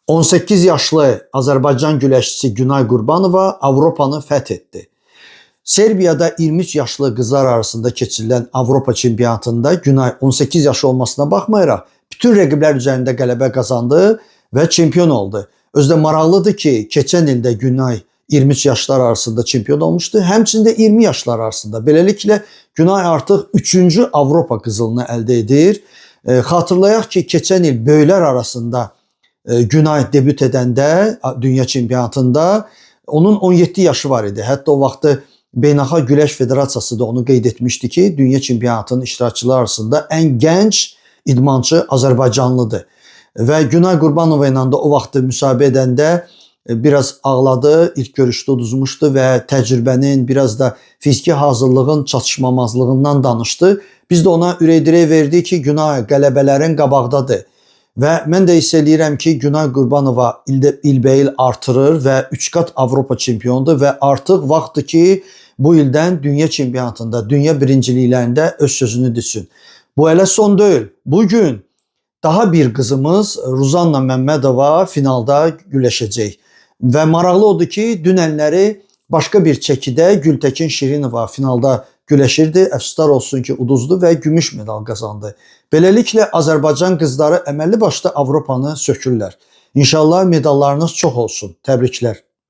18 yaşlı Azərbaycan güləşçisi Günay Qurbanova Avropanı fəth etdi. Serbiyada 23 yaşlı qızlar arasında keçirilən Avropa çempionatında Günay 18 yaşı olmasına baxmayaraq bütün rəqiblər üzərində qələbə qazandı və çempion oldu. Özü də maraqlıdır ki, keçən ildə Günay 23 yaşlar arasında çempion olmuşdu. Həmçinin də 20 yaşlar arasında. Beləliklə Günay artıq 3-cü Avropa qızılını əldə edir. Xatırlayaq ki, keçən il böyüklər arasında Günay debüt edəndə dünya çempionatında onun 17 yaşı var idi. Hətta o vaxtı Beynəlxalq Güləş Federasiyası da onu qeyd etmişdi ki, dünya çempionatının iştirakçıları arasında ən gənc idmançı Azərbaycanlıdır. Və Günay Qurbanova ilə də o vaxtı müsahibə edəndə biraz ağladı, ilk görüşdə uduzmuşdu və təcrübənin, biraz da fiziki hazırlığın çatışmamazlığından danışdı. Biz də ona ürək dirək verdik ki, Günay, qələbələrin qabaqdadır. Və mən də hiss eləyirəm ki, Günay Qurbanova ildə ilbəil artırır və 3 qat Avropa çempionudur və artıq vaxtdır ki, bu ildən dünya çempionatında, dünya birinciliklərində öz sözünü desin. Bu elə son deyil. Bu gün daha bir qızımız Ruzanna Məmmədova finalda güləşəcək. Və maraqlı odur ki, dünənləri başqa bir çəkidə Gültəkin Şirinova finalda güləşirdi. Əfsuslar olsun ki, uduzdu və gümüş medal qazandı. Beləliklə Azərbaycan qızları əməlli başlı Avropanı sökürlər. İnşallah medallarınız çox olsun. Təbriklər.